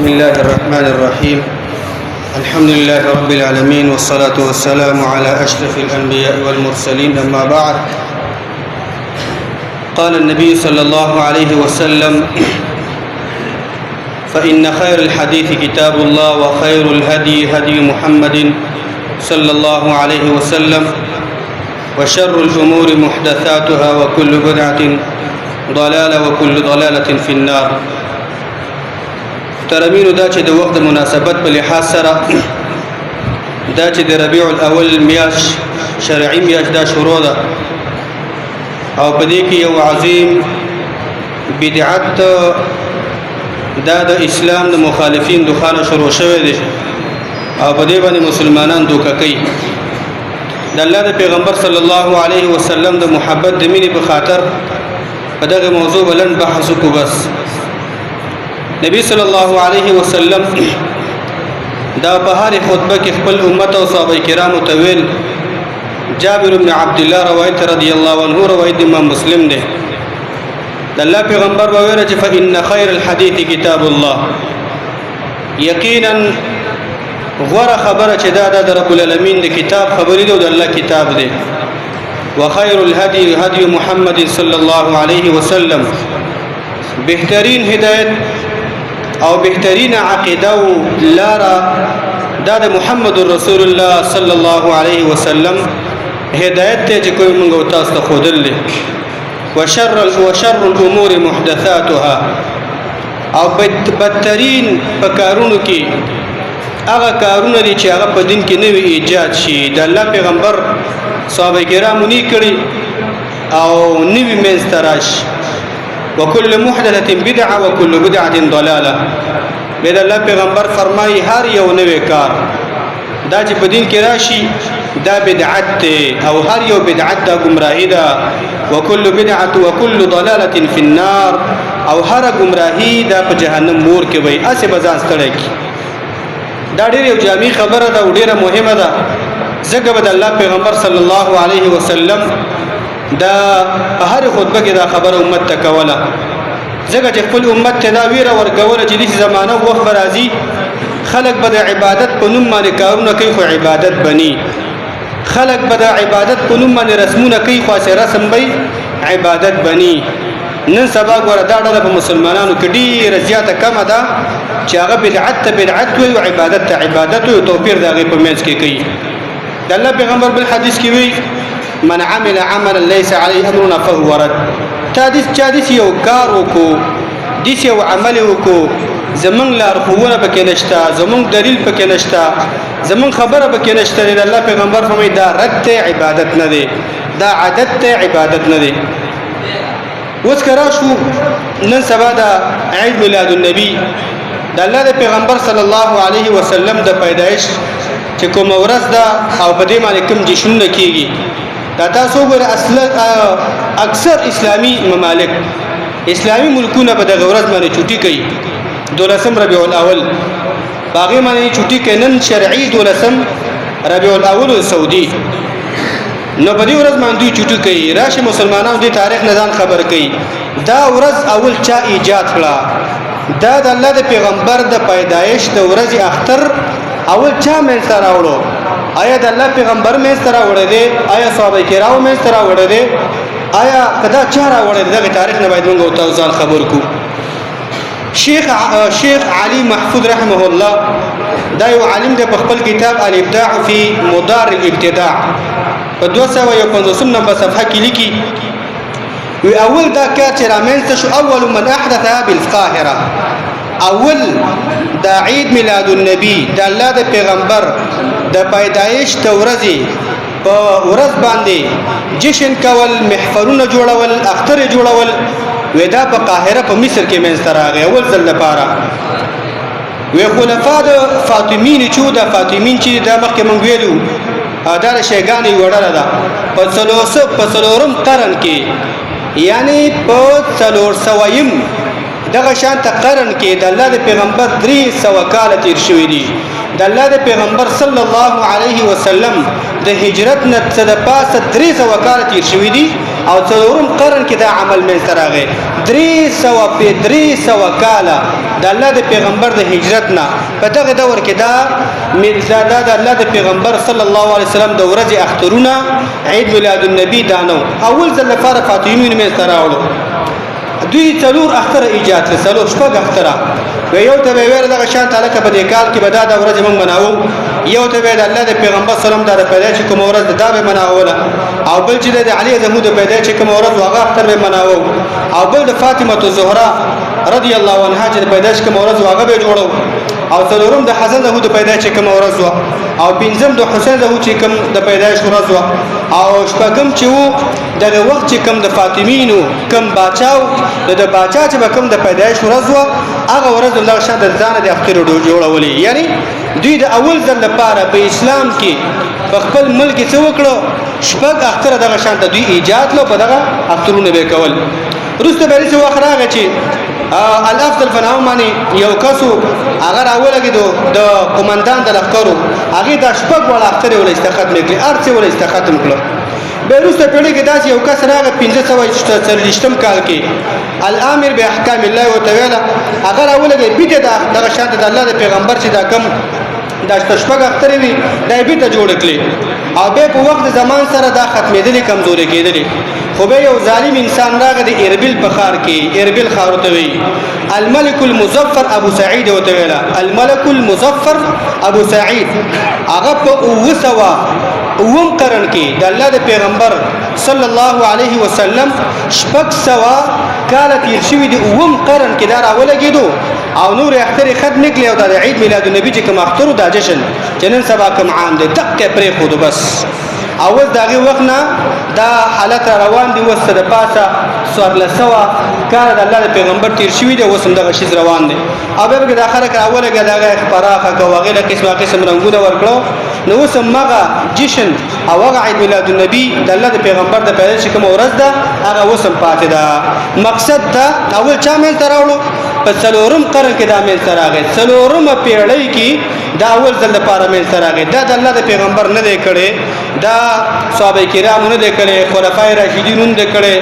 بسم الله الرحمن الرحيم. الحمد لله رب العالمين، والصلاة والسلام على أشرف الأنبياء والمرسلين، أما بعد. قال النبي صلى الله عليه وسلم: فإن خير الحديث كتاب الله، وخير الهدي هدي محمد صلى الله عليه وسلم، وشر الأمور محدثاتها، وكل بدعة ضلالة، وكل ضلالة في النار. محترمینو، دا چې د وخت د مناسبت په لحاظ سره، دا چې د ربیع الاول میاش، شرعي میاش دا شروع ده، او په دې کې یو عظیم بدعت دا د اسلام د مخالفین دخانه شروع شوی دی، او په دې باندې مسلمانان دوکه کوي. د الله د پیغمبر صلی الله علیه وسلم د محبت د مینې په خاطر په دغه موضوع بلند بحث وکړو. بس نبی صلی الله علیه وسلم دا په هر خطبه کې خپل امت او صحابه کرامو ته ویل. جابر بن عبد الله روایت رضی الله عنه، روایت امام مسلم دی، د الله پیغمبر وویل چې فإن خیر الحديث کتاب الله. یقینا غوره خبره چې دا د رب العالمین د کتاب خبرې ده او د الله کتاب دی. وخير الهدي هدي محمد صلى الله عليه وسلم. بهترین هدایت او بهترین عقیده او لاره دا د محمد رسول الله صلی الله علیه وسلم هدایت ته چې کوم موږ تاسو ته خودل. وشر الامور محدثاتها. او بدترین په کارونو کې هغه کارونه دي چې هغه په دین کې نوی ایجاد شي، د الله پیغمبر صحابه کرامو نه کړي او نوی منځ ته راشي. وكل محدثة بدعة وكل بدعة ضلالة. به الله پیغمبر فرمایي، هر یو نوی کار دا چې په دین کې راشي دا بدعت دی، او هر یو بدعت دا گمراهی ده. وكل بدعة وكل ضلالة في النار. او هر گمراهی دا په جهنم مور کې وي، اسه بزان ستړی کی. دا ډېر یو جامع خبره ده او ډېره مهمه ده، ځکه به د الله پیغمبر صلی الله علیه وسلم دا په هر خطبه کې دا خبره امت ته کوله، ځکه چې خپل امت ته دا ویره ورکوله چې داسې زمانه وخت به راځي، خلک به د عبادت په نوم باندې کارونه کوي خو عبادت بني، خلک به د عبادت په نوم باندې رسمونه کوي خو هسې رسم به عبادت بني. نن سبا ګوره دا ډله په مسلمانانو کې ډېره زیاته کمه ده چې هغه بدعت ته بدعت وایي او عبادت ته عبادت وایي، توپیر د هغې په منځ کې کوي. د الله پیغمبر بل حدیث کې وایي: من عمل عملا ليس عليه امرنا فهو رد. تا دې چا دې یو کار وکړو، دې یو عمل وکړو، زمونږ لارښوونه پکې نشته، زمونږ دلیل پکې نشته، زمونږ خبره پکې نشته، د الله پیغمبر فرمایي دا رد ته، عبادت نه دی، دا عادت ته، عبادت نه دی. اوس که راشو نن سبا د عید میلاد النبی، د الله د پیغمبر صلی الله علیه وسلم د پیدایش چې کوم ورځ ده او په دې باندې کوم جشنونه کیږي، دا تاسو وګورئ، اصل اکثر اسلامی ممالک، اسلامی ملکونه په دغه ورځ باندې چټي کوي. 12 ربیع الاول باغې باندې چټي کوي. نن شرعي 12 ربیع الاول سعودي، نو په دې ورځ باندې چټي کوي. راشه مسلمانانو دې تاریخ نه ځان خبر کوي، دا ورځ اول چا ایجاد کړه؟ دا د الله د پیغمبر د پیدایش د ورځې اختر اول چا منځته راوړو؟ آیا د الله پیغمبر منځته راوړی دی؟ آیا صحابه کرامو منځته راوړی دی؟ آیا کدا چا راوړی دی؟ دغه تاریخ نه باید موږ تاسو ځان خبر کو. شیخ علي محفوظ رحمه الله، دا یو عالم دی، په خپل کتاب الابداع فی مدار الابتداع په 251 نمبر صفحه کې لیکي، وی اول دا کار چې رامنځته شو، اول من احدثها بالقاهره. اول د عید میلاد النبی، د الله د پیغمبر د پیدایش د ورځې په ورځ باندې جشن کول، محفلونه جوړول، اختر جوړول، وی دا په قاهره په مصر کې منځته راغی اول ځل لپاره. وی خلفا د فاطمین، چې د فاطمین چې دا مخکې مونږ ویلو دا د شیګانو یوه ډله ده، په څلورم قرن کې، یعنی په 400 دغه شان ته قرن کې، د الله د پیغمبر 300 کاله تیر شوي دي، د الله د پیغمبر صلی الله علیه وسلم د هجرت نه څه د پاسه 300 کاله تیر شوي دي، او څلورم قرن کې دا عمل منځته راغی. 300 په 300 کاله د د الله د پیغمبر د هجرت نه په دغه دور کې دا مرزا دا د الله د پیغمبر صلی الله علیه وسلم د ورځې اخترونه عید میلاد النبی دانو اول ځل لپاره فاطمیون مې تراوړو. دوی څلور اختر ایجاد کړل، څلور شپږ اختره. و یو ته به ویل دغه شان تعالی په دې کال کې به دا د ورځې مونږ مناوو، یو ته به د الله د پیغمبر سلام د پیدایش کوم ورځ دا به مناوله، او بل چې د علی زمو د پیدایش کوم ورځ هغه اختر به مناوو، او بل د فاطمه الزهرا رضی الله عنها چې د پیدایش کوم ورځ هغه به جوړو، او څلورم د حسن له د پیدایش کوم ورځ، او پنځم د حسین له چې کوم د پیدایش ورځ، او شپږم چې وو دغه وخت چې کوم د فاطمینو کوم باچاو د باچا چې به کوم د پیدایش ورځ وه هغه ورځ الله شان د ځانه د اختر جوړولې. یعنی دوی د اول ځل لپاره په اسلام کې په خپل ملک کې څه وکړو، شپږ اختر دغه شان ته دوی ایجاد له په دغه اخترونه به کول. وروسته به څه وخت راغی چې الافضل فناو باندې یو کسو هغه راولګېدو د قومندان د لښکرو، هغې دا شپږ واړه اخترې ولې ختم کړې، هر څه ولې ختم کړو. به وروسته پیړۍ کې داسې یو کس راغی 1524 کال کې الامر باحکام الله وتعالى، هغه راولګي بیته دغه شان د الله د پیغمبر چې دا کم دا شپږ اخترې وي دا یې بیرته جوړ کړې، او بیا په وخت د زمان سره دا ختمېدلې کمزورې کېدلې. خو بیا یو ظالم انسان راغی د اربیل په ښار کې، اربیل ښار ورته وایي، الملک المظفر ابو سعید ورته ویله، الملک المظفر ابو سعید. هغه په 707 قرن کې د الله د پیغمبر صلی الله علیه وسلم 600 کاله تېر شوي دي، اووم قرن کې دا راولګېدو او نور اخترې ختمې کړې، او دا د عید میلاد النبي چې کوم اختر دا جشن چې نن سبا کوم عام دی دقه پرېښودو بس. او اوس د هغې وخت نه دا حالت را روان دی، اوس د پاسه 1400 کاله د الله د پیغمبر تېر شوي دی، اوس هم دغه شیز روان دی. او بیا به دا خلک راولګېد هغه یې پراخه کړه، هغې له قسمه قسم رنګونه ورکړو. نو اوس هم هغه جشن او هغه عید میلاد النبي د الله د پیغمبر د پیدایش کومه ورځ ده هغه اوس هم پاتې ده. مقصد دا اول چا منځته راوړو؟ په څلورم قرن کې دا منځته راغی، څلورمه پیړۍ کې دا اول ځل لپاره منځته راغی. دا د الله د پیغمبر نه دی کړی، دا صحابه کرامو نه دی کړی، خلفای راشدینو نه دی کړی،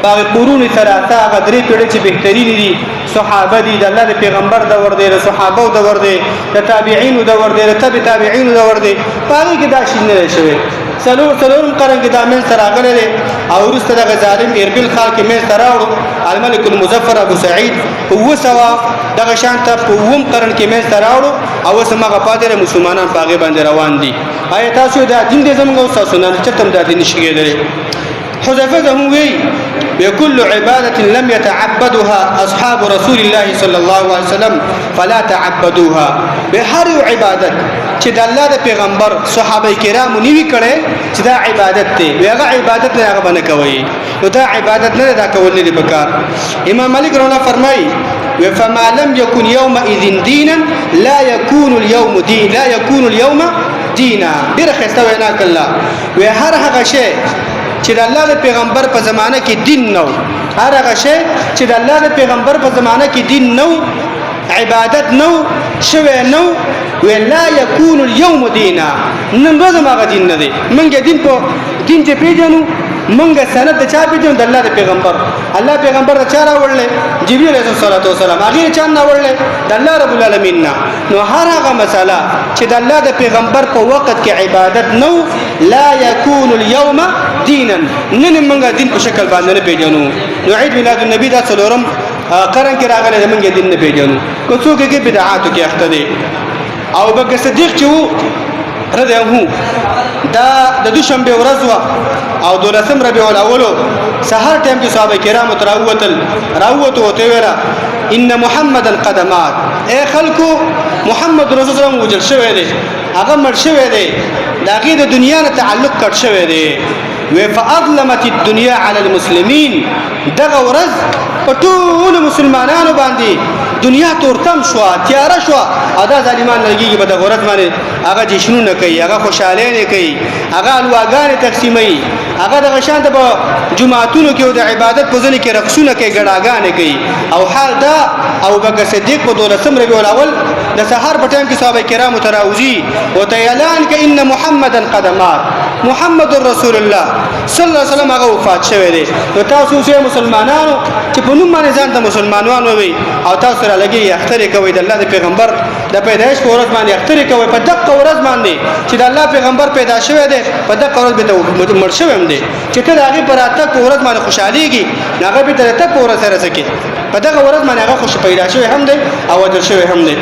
هغه قرون ثلاثه هغه درې پیړۍ چې بهترینې دي صحابه دي، د الله د پیغمبر دور دی، د صحابو دور دی، د تابعینو دور دی، د تبع تابعینو دور دی، په هغې کې دا شی نه دی شوی. څلورم قرن کې دا منځته راغلی دی، او وروسته دغه ظالم اربیل ښار کې منځته راوړو الملک المظفر ابو سعید 700 دغه شان ته په اووم قرن کې منځته راوړو، او اوس هم هغه پاتې دی، مسلمانان په هغې باندې روان دي. آیا تاسو دا دین دی زموږ او ستاسو نه چېرته هم دا دین نشي کېدلی. حذیفه زموږ وایي بكل عبادة لم يتعبدها أصحاب رسول الله صلى الله عليه وسلم فلا تعبدوها. بهر عبادت چې د الله د پیغمبر صحابه کرامو نیوي کړي چې دا عبادت دی، هغه عبادت نه هغه باندې کوي، نو دا عبادت نه دا کول نه دی پکار. امام مالک رحمه الله فرمایي فما لم يكن يومئذ دينا لا يكون اليوم دين لا يكون اليوم دينا. ډېره ښایسته وینا کړله، وی هر هغه شی چې د الله د پیغمبر په زمانه کې دین نه و، هر هغه شی چې د الله د پیغمبر په زمانه کې دین نه و، عبادت نه و، شوی نه و، وی لا یکون اليوم دینا، نن ورځ هم هغه دین نه دی. موږ دین په دین چې پېژنو، موږ سند د چا پېژنو؟ د الله د پیغمبر. الله پیغمبر د چا راوړلی؟ جبریل علیه الصلاة والسلام. هغې د چا نه راوړلی؟ د الله رب العالمین نه. نو هر هغه مسله چې د الله د پیغمبر په وخت کې عبادت نه و، لا یکون اليوم دینا، نن موږ دین په شکل باندې نه پېژنو. نو عید میلاد النبي دا څلورم قرن کې راغلی دی، موږ دین نه پېژنو. که څوک یې بدعاتو کې اخته دی. او بکر صدیق چې و رضی الله دا د دوشنبې ورځ وه او دولسم ربیع الاول سهار ټایم کې صحابه کرامو ته راووتل، راووتو ورته ویله ان محمدا قد مات، ای خلکو محمد رسول الله وژل شوی دی، هغه مړ شوی دی، د هغې د دنیا نه تعلق کټ شوی دی. وی فاظلمت الدنیا علی المسلمین، دغه ورځ په ټولو مسلمانانو باندې دنیا تورتم شوه، تیاره شوه، او دا ظالمان لګېږي په دغه ورځ باندې هغه جشنونه کوي، هغه خوشحالۍ کوي، هغه الواګانې تقسیموي، هغه دغه شان ته په جوماتونو کې او د عبادت په ځینې کې رقصونه کوي، ګډاګانې کوي. او حال دا ابوبکر صدیق په دولسم ربیع الاول د سهار په ټایم کې صحابه کرامو ته راوځي ورته اعلان کوي ان محمدا قد مات، محمد رسول الله صلی الله علیه وسلم هغه وفات شوی دی. نو تاسو اوس مسلمانانو چې په نوم باندې ځان ته مسلمانان ووایئ او تاسو تاسو را لګي اختر کوي، د الله د پیغمبر د پیدایش په ورځ باندې اختر کوي، په دقه ورځ باندې چې د الله پیغمبر پیدا شوی دی، په دقه ورځ به مړ شوی هم دی، چې ته د هغې په راتګ په ورځ باندې خوشحالېږي، نو هغه به د راتګ په ورځ سره څه کوي؟ په دغه ورځ باندې هغه خوش پیدا شوی هم دی او وژل شوی هم دی.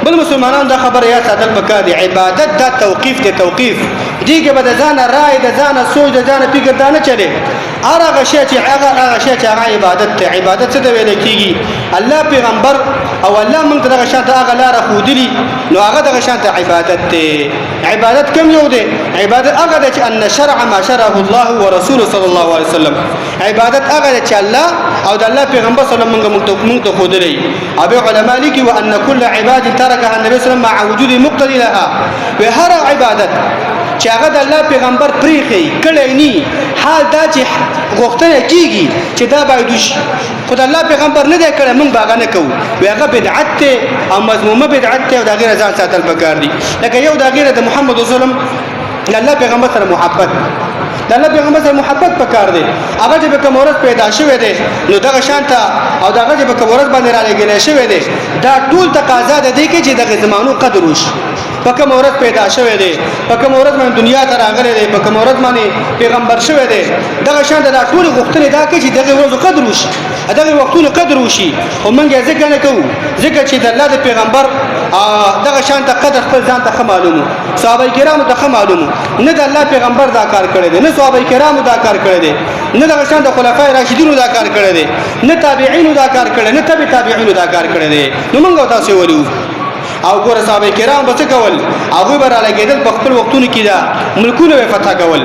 بل مسلمانان دا خبره یاد ساتل پکار دي، عبادت دا توقیف دی، توقیف دې کې به د ځانه رای، د ځانه سوچ، د ځانه فکر دا نه چلے. هر هغه شی چې هغه شی چې هغه عبادت دی، عبادت څه ته ویل کېږي؟ الله پیغمبر او الله موږ ته دغه شان ته هغه لاره ښودلي، نو هغه دغه شان ته عبادت دی. عبادت کوم یو دی؟ عبادت هغه دی چې ان شرع ما شرعه الله ورسوله صلی الله علیه وسلم. عبادت هغه دی چې الله او د الله پیغمبر صلی الله علیه وسلم موږ ته ښودلی. او بیا علما لیکي وان كل عباد ترکها النبي صلی الله علیه وسلم مع وجود مقتدی لها، و هر عبادت چې هغه د الله پیغمبر پریښی کړی نی، حال دا چې غوښتنه کیږي چې دا باید وشي، خو د الله پیغمبر نه دی کړی، موږ به هغه نه کوو، وی هغه بدعت دی او مذمومه بدعت دی او د هغې نه ځان ساتل پکار دي. لکه یو د هغې نه د محمد صلی الله علیه وسلم د الله پیغمبر سره محبت، د الله پیغمبر سره محبت پکار دی. هغه چې په کوم ورځ پیدا شوی دی نو دغه شان ته، او دغه چې په کوم ورځ باندې رالیږلی شوی دی، دا ټول تقاضا د دې کوي چې دغه زمانو قدر وشي. په کوم ورځ پیدا شوی دی، په کوم ورځ باندې دنیا ته راغلی دی، په کوم ورځ باندې پیغمبر شوی دی، دغه شان ته دا ټولې غوښتنې دا کوي چې دغه ورځو قدر وشي، دغه وختونو قدر وشي. خو موږ یې ځکه نه کوو ځکه چې د الله د پیغمبر دغه شان ته قدر خپل ځان ته ښه معلوم و، صحابه کرامو ته ښه معلوم و. نه د الله پیغمبر دا کار کړی دی، نه صحابه کرامو دا کار کړی دی، نه دغه شان د خلفای راشدینو دا کار کړی دی، نه تابعینو دا کار کړی، نه تبع تابعینو دا کار کړی دی. نو موږ تاسو یې ولې وکړو؟ او ګوره صحابه کرام به څه کول؟ هغوی به رالګېدل په خپل وختونو کې دا ملکونه به فتح کول،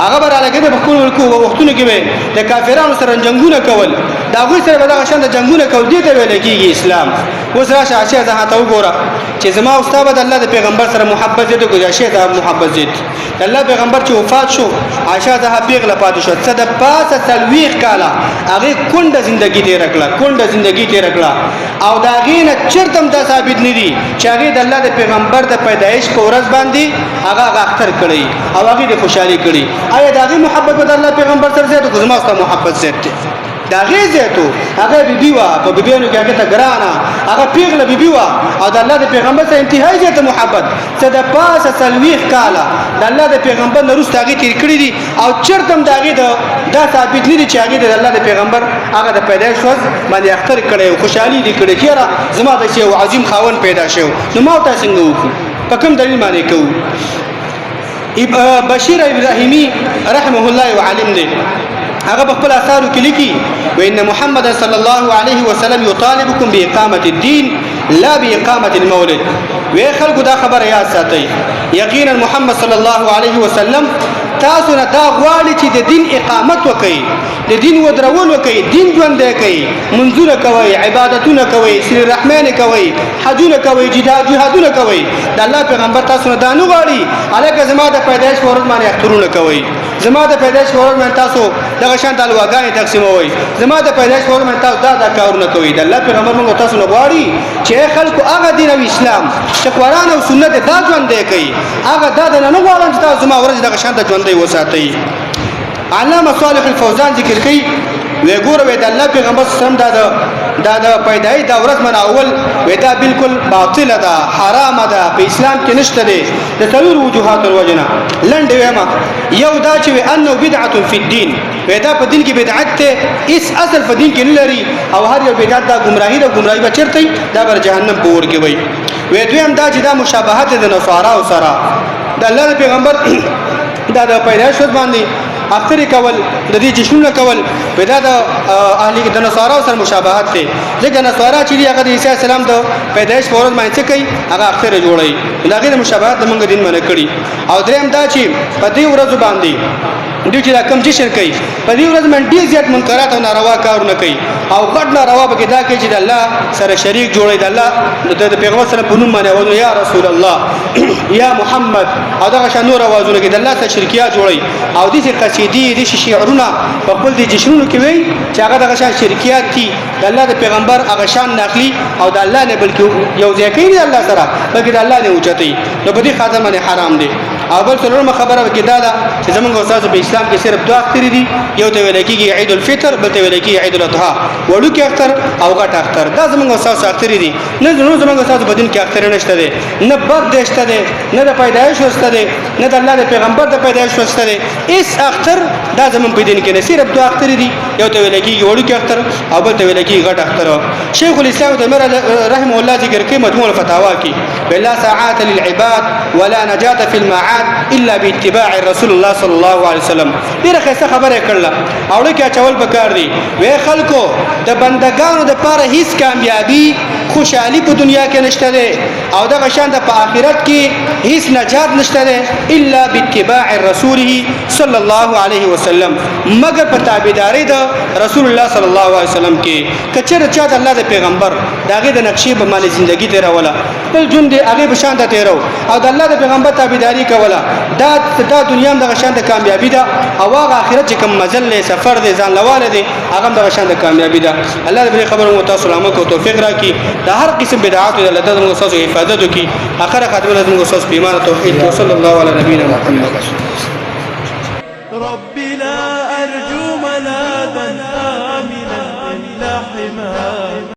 هغه به رالګېدل په خپل ملکو وختونو کې به د کافرانو سره جنګونه کول، د هغوی سره به دغه شان د جنګونه کول. دې ته ویل کېږي اسلام. اوس راشه عائشه زه ته وګوره چې زما او ستا به د الله د پیغمبر سره محبت زیات کو، عائشه ته محبت زیات. د الله پیغمبر چې وفات شو، عائشه زه پیغله پاتې شو، څه د پاسه 40 کاله هغې کونډه زندګي تېره کړه، کونډه زندګي تېره کړه. او د هغې نه چېرته هم دا ثابت نه دي چې هغې د الله د پیغمبر د پیدایش په ورځ باندې هغه اختر کړی او هغې دې خوشحالي کړي. آیا د هغې محبت به د الله پیغمبر سره زیات کو؟ زما ستا محبت زیات دی. د هغې زیاتو، هغه بیبي وه، په بیبیانو کې هغې ته ګرانه، هغه پیغله بیبي وه او د الله د پیغمبر سره انتهایي زیاته محبت. څه د پاسه 40 کاله د الله د پیغمبر نه وروسته هغې تېر کړي دي او چېرته هم د هغې د دا ثابت نه دي چې هغې د الله د پیغمبر هغه د پیدایش ورځ باندې اختر کړی او خوشحالي دې کړې چې یاره زما داسې یو عظیم خاوند پیدا شوی. نو ما او تا څنګه وکړو؟ په کوم دلیل باندې کوو؟ بشیر ابراهیمی رحمه الله یو عالم دی، هغه په خپل آثارو کې لیکي وان محمد صلی الله علیه وسلم یطالبکم باقامه الدین لا باقامه المولد. وی خلکو دا خبره یاد ساتئ، یقینا محمد صلی الله علیه وسلم تاسو نه دا غواړي چې د دین اقامت وکړئ، د دین ودرول وکړئ، دین ژوندی کړئ، منځونه کوئ، عبادتونه کوئ، صله رحمان کوئ، حجونه کوئ، جهادونه کوئ. د الله پیغمبر تاسو نه دا نه غواړي هلکه زما د پیدایش په ورځ باندې اخترونه کوئ، زما د پیدایش په ورځ باندې تاسو دغه شان د الواګانې تقسیموئ، زما د پیدایش په ورځ باندې تاسو دا دا کارونه کوئ. د الله پیغمبر موږ تاسو نه غواړي چې خلکو هغه دین او اسلام چې قرآن او سنت دا ژوندی کوي، هغه دا د نه غواړم چې تاسو زما ورځ دغه شان ته ژوندی وساتئ. علامه صالح الفوزان ذکر کوي وی ګوره وی د الله پیغمبر صلی الله علیه وسلم دا د پیدایش دا ورځ مناول وی دا بالکل باطله ده، حرامه ده، په اسلام کې نشته دی د څلور وجوهاتو الوجه نه. لنډ وایم، یو دا چې وی انه بدعة فی الدین، وی دا په دین کې بدعت دی، هیڅ اصل په دین کې نه لري او هر یو بدعت دا ګمراهي ده، ګمراهي به چېرته وي؟ دا بر جهنم په اور کې وي. وی دویم دا چې دا مشابهت دی د نصاراو سره، د الله د پیغمبر دا د پیدایش ورځ باندې اخترې کول، د دې جشنونه کول، وی دا د اهل د نصاراو سره مشابهت دی، ځکه نصارا چې دي هغه د عیسی السلام د پیدایش په ورځ باندې څه کوي؟ هغه اخترې جوړوي، د هغې د مشابهت د موږ دین منع کړي. او دریم دا چې په دې ورځو باندې دوی چې دا کوم جشن کوي په دې ورځ باندې ډېر زیات منکرات او ناروا کارونه کوي، او غټ ناروا پکې دا کوي چې د الله سره شریک جوړوي، د الله د پیغمبر سره په نوم باندې اوازونه یا رسول الله یا محمد او دغه شان نور اوازونه کوي، د الله سره شرکیات جوړوي او داسې قصیدې داسې شعرونه په خپل دې جشنونو کې وایي چې هغه دغه شان شرکیات دي، د الله د پیغمبر هغه شان نه اخلي او د الله نه بلکې یو ځای کوي د الله سره، بلکې د الله نه اوچتوي، نو په دې خاطر باندې حرام دی. او بل څلورمه خبره کې دا ده چې زمونږ استاد په اسلام کې صرف دوه اختر دي، یو ته ویل کېږي عید الفطر، بل ته ویل کېږي عید الاضحی، وړوکی اختر او غټ اختر. دا زمونږ استاد اختر دي. نه نو زمونږ استاد په دین کې اختر نشته دی، نه بر دی شته دی، نه د پیدایش شته دی، نه د الله د پیغمبر د پیدایش شته دی. هیڅ اختر دا زمونږ په دین کې نه، صرف دوه اختر دي، یو ته ویل کېږي وړوکی اختر او بل ته ویل کېږي غټ اختر. شیخ الاسلام تیمیه رحمه الله ذکر کوي مجموع الفتاوا کې، بلا ساعات للعباد ولا نجاة في المعاد الا باتباع رسول الله صلی الله علیه وسلم. ډیره ښایسته خبره کړله او ړکه اچول پکار دي. وی خلکو، د بندگانو د پاره هیڅ کامیابی خوشحالي په دنیا کې نشته دی او دغه شان د په آخرت کې هیڅ نجات نشته دی الا باتباع رسوله صلی الله علیه وسلم، مګر په تابعداري د رسول الله صلی الله علیه وسلم کې. کچره چا د الله د پیغمبر د هغې د نقشې په باندې زندگی تېروله، خپل ژوند دې هغې په شان ته تېرو او د الله د پیغمبر تابعداري کوله، دا دنیا هم دغه شان د کامیابي ده او هغه آخرت چې کوم مزل دی، سفر دی، ځان لواله دی، هغه هم دغه شان د کامیابي ده. الله دې په خبرو مو تاسو سلامت او توفیق راکړي، د هر قسم بدعات د الله تعالی موږ تاسو حفاظت وکړي. اخره خاتمه موږ تاسو په ایمان او توحید. صلی الله علی نبینا محمد. رب لا أرجو ملاذا آمنا إلا حماك.